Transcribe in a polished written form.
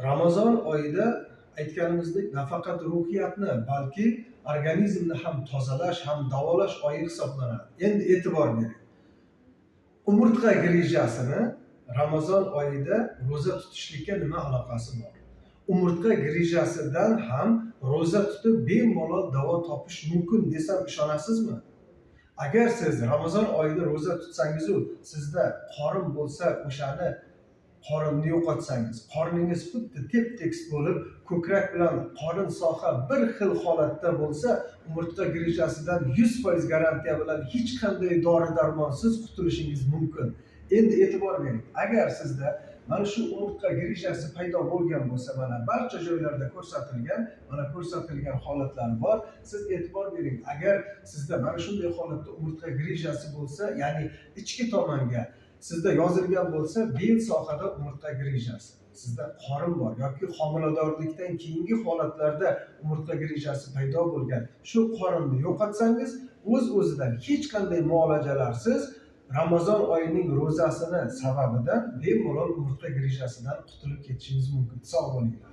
Ramazon oyida, aytganimizdek, nafaqat ruhiyatni, balki organizmni ham tozalash, ham davolash oyi hisoblanadi. Endi e'tibor bering. Umurtqa grijasini Ramazon oyida ro'za tutishlikka nima aloqasi bor? Umurtqa grijasidan ham ro'za tutib bemalol davo topish mumkin desam, ishonasizmi? Agar siz Ramazon oyida ro'za tutsangiz-u, sizda qorin bo'lsa, o'shani qorinni yo'qotsangiz, qorningiz xuddi tep-tekis bo'lib, ko'krak bilan qorin soha bir xil holatda bo'lsa, umurtqa grijasidan 100% garantiya bilan hech qanday dori darmonsiz qutulishingiz mumkin. Endi e'tibor bering. Agar sizda mana shu umurtqa grijasi paydo bo'lgan bo'lsa, mana barcha joylarda ko'rsatilgan, mana ko'rsatilgan holatlar bor. Siz e'tibor bering. Agar sizda mana shunday holatda umurtqa grijasi bo'lsa, ya'ni ichki tomonga sizda yozilgan bo'lsa, bel sohada umurtqa grijasi, sizda qorin bor yoki homiladorlikdan keyingi holatlarda umurtqa grijasi paydo bo'lgan, shu qorinni yo'qotsangiz, o'z o'zidan hech qanday muolajalarsiz Ramazon oyining ro'zasini sababidan bemalol umurtqa grijasidan qutulib ketishingiz mumkin. Sog' bo'linglar.